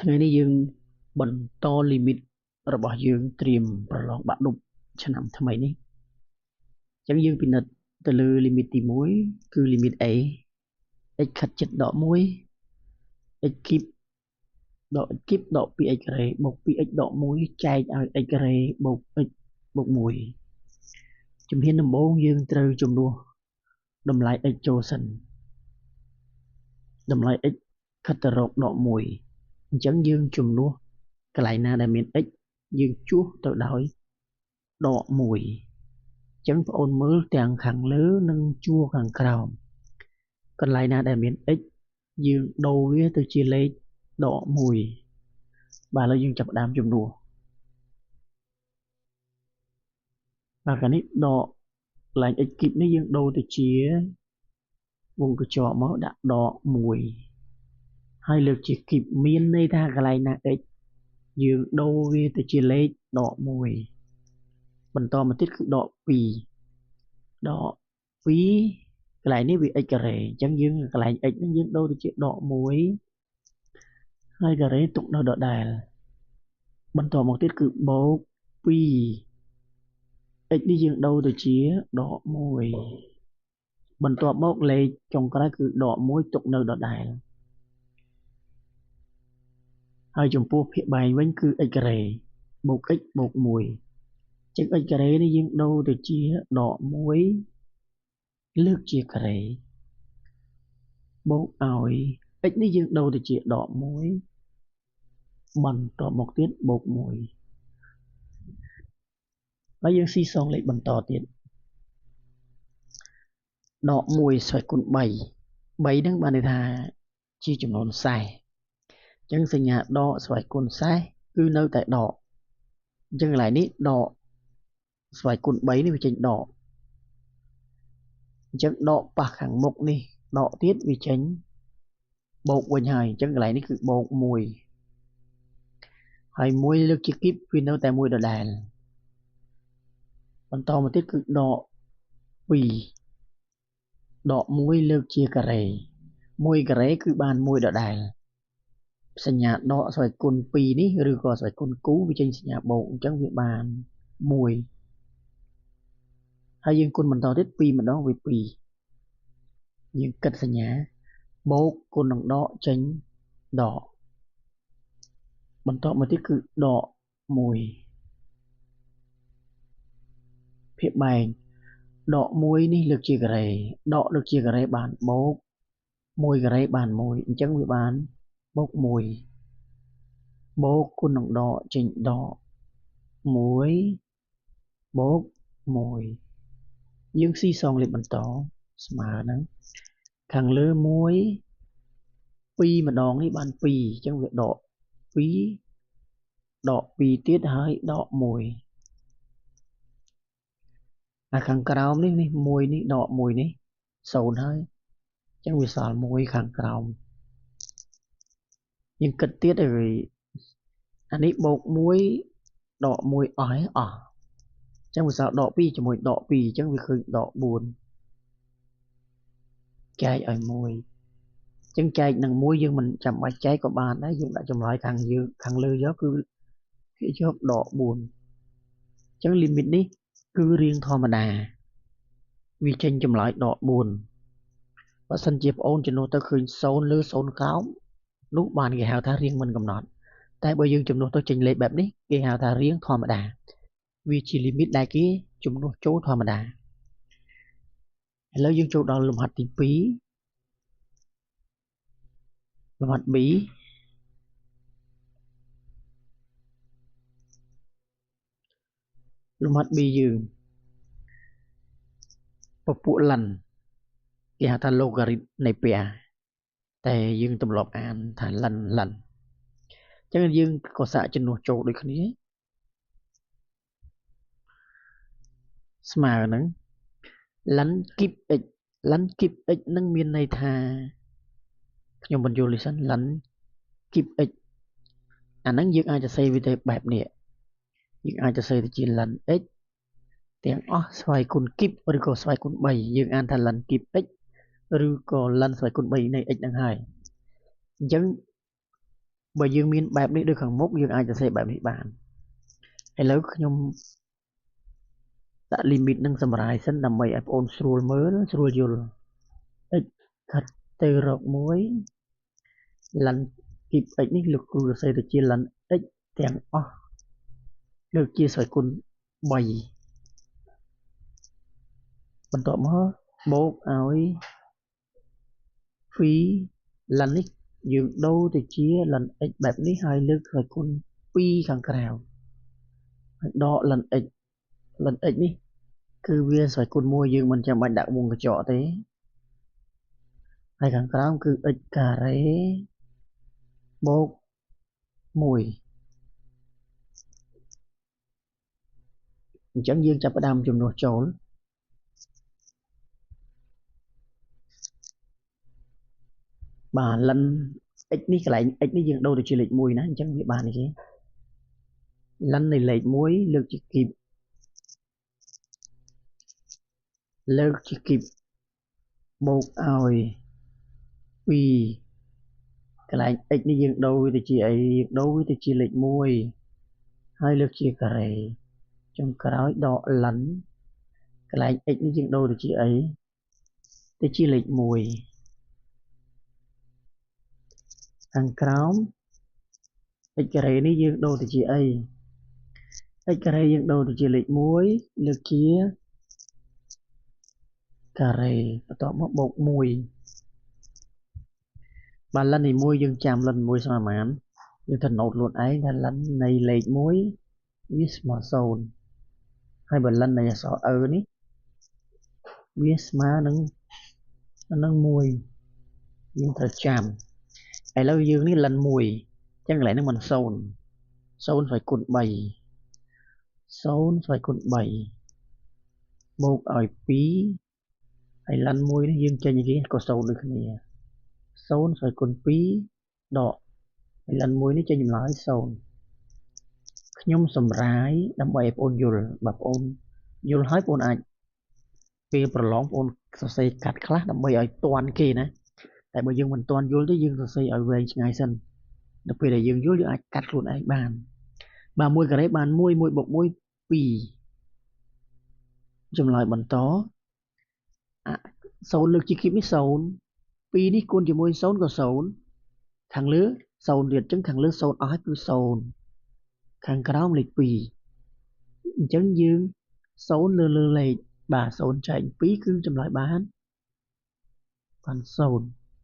ថ្ងៃនេះយើងបន្ត limit របស់យើងត្រៀមប្រឡងបាក់ឌុបឆ្នាំថ្មីនេះអញ្ចឹងយើងពិនិត្យទៅលើ limit ទី1គឺ limit a x ខិតជិតដក1 x គីបដក x គីបដក 2x ការ៉េបូក 2x ដក1ចែកឲ្យ x ការ៉េបូក x បូក1ជំហានដំបូងយើងត្រូវជំនួសតម្លៃ x ចូលសិនតម្លៃ x ខិតទៅរកដក1អញ្ចឹងយើងជំនួសកន្លែងណាដែលមាន x យើងជួសទៅដោយដក1អញ្ចឹងបងអូនមើលទាំងខាងលើនិងជួរខាងក្រោមកន្លែងណាដែលមាន x យើងដូរវាទៅជាលេខដក1បាទឥឡូវយើងចាប់ផ្ដើមជំនួសបាទកាលនេះដកកន្លែង x គីបនេះយើងដូរទៅជាវងកញ្ចក់មកដាក់ដក1ហើយលើកជាគីបមានន័យថាកន្លែងណា x យើងដូរវាទៅជាលេខដក1បន្តមកទៀតគឺដក2ដក2កន្លែងនេះវា x ការ៉េអញ្ចឹងយើងកន្លែង x ហ្នឹងយើងដូរទៅជាដក1ហើយការ៉េទុកនៅដដែលបន្តមកទៀតគឺបូក2 x នេះយើងដូរទៅជាដក1បន្ទាប់មកលេខចុងក្រោយគឺដក1ទុកនៅដដែលហើយចំពោះភាគបែងវិញគឺ x ការ៉េបូក x បូក1ចឹង x ការ៉េនេះយើងដូរទៅជាដក1លើកជាការ៉េបូកឲ្យ x នេះយើងដូរទៅជាដក1បន្ទាប់មកទៀតបូក1ហើយយើងស៊ីសងលេខបន្តទៀតដក1ស្វ័យគុណ3 3ហ្នឹងបានន័យថាជាចំនួនសេសអញ្ចឹងសញ្ញាដកស្វ័យគុណសេសគឺនៅតែដកអញ្ចឹងកន្លែងនេះដកស្វ័យគុណ3នេះវាចេញដកអញ្ចឹងដកប៉ះខាងមុខនេះដកទៀតវាចេញបូកវិញហើយអញ្ចឹងកន្លែងនេះគឺបូក1ហើយ1លើកជាគីបវានៅតែ1ដដែលបន្តមកទៀតគឺដក2ដក1លើកជាការ៉េ1ការ៉េគឺបាន1ដដែលសញ្ញាដកស្វ័យគុណ2នេះឬក៏ស្វ័យគុណគូវាចេញសញ្ញាបូកអញ្ចឹងវាបាន1ហើយយើងគុណបន្តទៀត2ម្ដងវា2យើងគិតសញ្ញាបូកគុណនឹងដកចេញដកបន្តមកទៀតគឺដក1ភាគបែងដក1នេះលើកជាការ៉េដកលើកជាការ៉េបានបូក1ការ៉េបាន1អញ្ចឹងវាបានបូក1បូកគុណនឹងដកចេញដក1បូក1យើងស៊ីសងលេខបន្តស្មើនឹងខាងលើ1 2ម្ដងនេះបាន2អញ្ចឹងវាដក2ដក2ទៀតហើយដក1អាខាងក្រោមនេះនេះ1នេះដក1នេះ0ហើយអញ្ចឹងវាសល់1ខាងក្រោមយើងគិតទៀតហើយអានេះបូក1ដក1អស់ហើយអស់អញ្ចឹងវាសល់ដក2ជាមួយដក2អញ្ចឹងវាឃើញដក4ចែកឲ្យ1អញ្ចឹងចែកនឹង1យើងមិនចាំបាច់ចែកក៏បានដែរយើងដាក់ចម្លើយខាងយើងខាងលើយកគឺភាគយកដក4អញ្ចឹង limit នេះគឺរៀងធម្មតាវាចេញចម្លើយដក4បើសិនជាប្អូនជំនួសទៅឃើញ0លើ0ក្រោមនោះបានគេហៅថារៀងមិនកំណត់តែបើយើងជំនួសទៅចេញលេខបែបនេះគេហៅថារៀងធម្មតាវាជា limit ដែលគេជំនួសចូលធម្មតាឥឡូវយើងចូលដល់លំហាត់ទី2លំហាត់ B លំហាត់ B យើងពពួកលិនគេហៅថា logarit នៃពែតែយើងទម្លាប់អានថាលិនលិនអញ្ចឹងយើងក៏សាកជំនួសចូលដូចគ្នាស្មើនឹងលិនគីប x លិនគីប x នឹងមានន័យថាខ្ញុំបញ្យល់នេះសិនលិនគីប x អាហ្នឹងយើងអាចសរសេរវាទៅបែបនេះយើងអាចសរសេរទៅជាលិន x ទាំងអស់ស្វ័យគុណគីបឬក៏ស្វ័យគុណ3យើងអានថាលិនគីប x ឬក៏លិនស្វ័យគុណ3នៃ x ហ្នឹងហើយអញ្ចឹង បើយើងមានបែបនេះដូចខាងមុខយើងអាចសរសេរបែបនេះបានឥឡូវខ្ញុំដាក់ limit នឹងសម្រាយសិនដើម្បីឲ្យបងអូនស្រួលមើលស្រួលយល់ x ខិតទៅរក1 ln គីប x នេះលោកគ្រូសរសេរទៅជា ln x ទាំងអស់លើកជាស្វ័យគុណ3បន្ទាប់មកបូកឲ្យ 2 ln នេះយើងដូរទៅជា ln x បែបនេះហើយលើកស្វ័យគុណ2ខាងក្រៅហើយដក ln x ln x នេះគឺវាស្វ័យគុណ1យើងមិនចាំបាច់ដាក់វងកញ្ចក់ទេហើយខាងក្រោមគឺ x ការ៉េបូក1អញ្ចឹងយើងចាប់ផ្ដើមជំនួសចូលបាទ ln x នេះកន្លែង x នេះយើងដូរទៅជាលេខ1ណាអញ្ចឹងវាបាននេះគេ ln នៃលេខ1លើកជាគីបលើកជាគីបបូកឲ្យ2កន្លែង x នេះយើងដូរវាទៅជាអីយើងដូរវាទៅជាលេខ1ហើយលើកជាការ៉េចុងក្រោយដក ln កន្លែង x នេះយើងដូរទៅជាអីទៅជាលេខ1ខាងក្រោម x ការ៉េនេះយើងដូរទៅជាអី x ការ៉េយើងដូរទៅជាលេខ1លើកជាការ៉េបន្ទាប់មកបូក1បាទ ln នៃ1យើងចាំ ln 1ស្មើប៉ុន្មានយើងត្រូវណូតខ្លួនឯងថា ln នៃលេខ1វាស្មើ0ហើយបើ ln នៃអក្សរ e នេះវាស្មើនឹង1យើងត្រូវចាំឥឡូវយើងនេះ ln 1អញ្ចឹងកន្លែងហ្នឹងមិន0 0ស្វ័យគុណ3 0ស្វ័យគុណ3បូកឲ្យ2ហើយ ln 1នេះយើងចេញគេក៏0ដូចគ្នា0ស្វ័យគុណ2ដកហើយ ln 1នេះចេញចម្លើយ0ខ្ញុំសម្រាយដើម្បីឲ្យបងអូនយល់បើបងអូនយល់ហើយបងអូនអាចពេលប្រឡងបងអូនសរសេរកាត់ខ្លះដើម្បីឲ្យទាន់គេណាតែបើយើងមិនទាន់យល់ទេយើងសរសេរឲ្យវែងឆ្ងាយសិនដល់ពេលដែលយើងយល់យើងអាចកាត់ខ្លួនឯងបានបាទ1ការ៉េបាន1 1បូក1 2ចម្លើយបន្ត0លើកជាគីបនេះ0 2នេះគុណជាមួយ0ក៏0ខាងលើ0ទៀតអញ្ចឹងខាងលើ0អស់ហើយគឺ0ខាងក្រោមលេខ2អញ្ចឹងយើង0លើលេខបាទ0ចែក2គឺចម្លើយបាន0